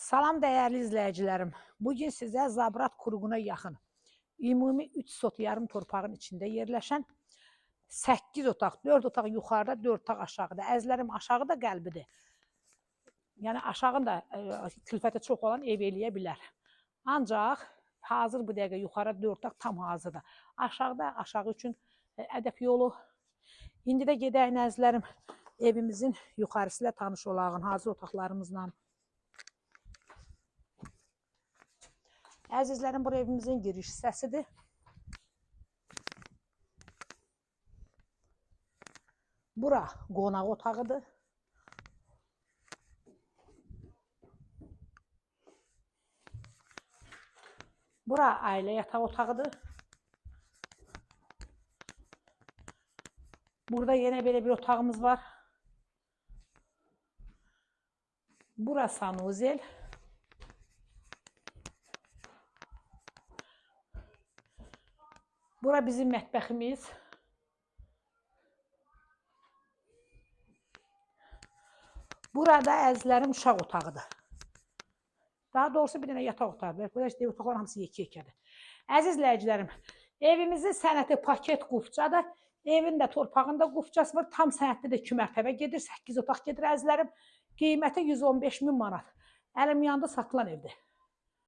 Salam dəyərli izləyicilərim. Bugün sizə Zabrat Kuruğuna yaxın, ümumi 3 sot yarım torpağın içində yerləşən 8 otaq, 4 otaq yuxarıda, 4 otaq aşağıda. Əzlərim aşağıda qəlbidir. Yəni aşağında külfəti çox olan ev eləyə bilər. Ancaq hazır bu dəqiqə yuxarı 4 otaq tam hazırdır. Aşağıda aşağı üçün ədəb yolu. İndi də gedək əzizlərim, evimizin yuxarısı ilə tanış olağın, hazır otaqlarımızla. Əzizlərim, bura evimizin giriş hissəsidir. Bura qonaq otağıdır. Bura ailə yataq otağıdır. Burada yenə belə bir otağımız var. Bura sanuzel. Bura bizim mətbəximiz. Burada əzizlərim uşaq otağıdır. Daha doğrusu bir dənə yataq otağıdır. Burada işte otaqların hamısı yekə-yekədir. Əziz izləyicilərim, evimizin sənəti paket qufçadır. Evin də torpağında qufçası var. Tam sənətli də 2 mərtəbə gedir. 8 otaq gedir əzizlərim. Qiyməti 115 min manat. Əlim yandı satılan evdir.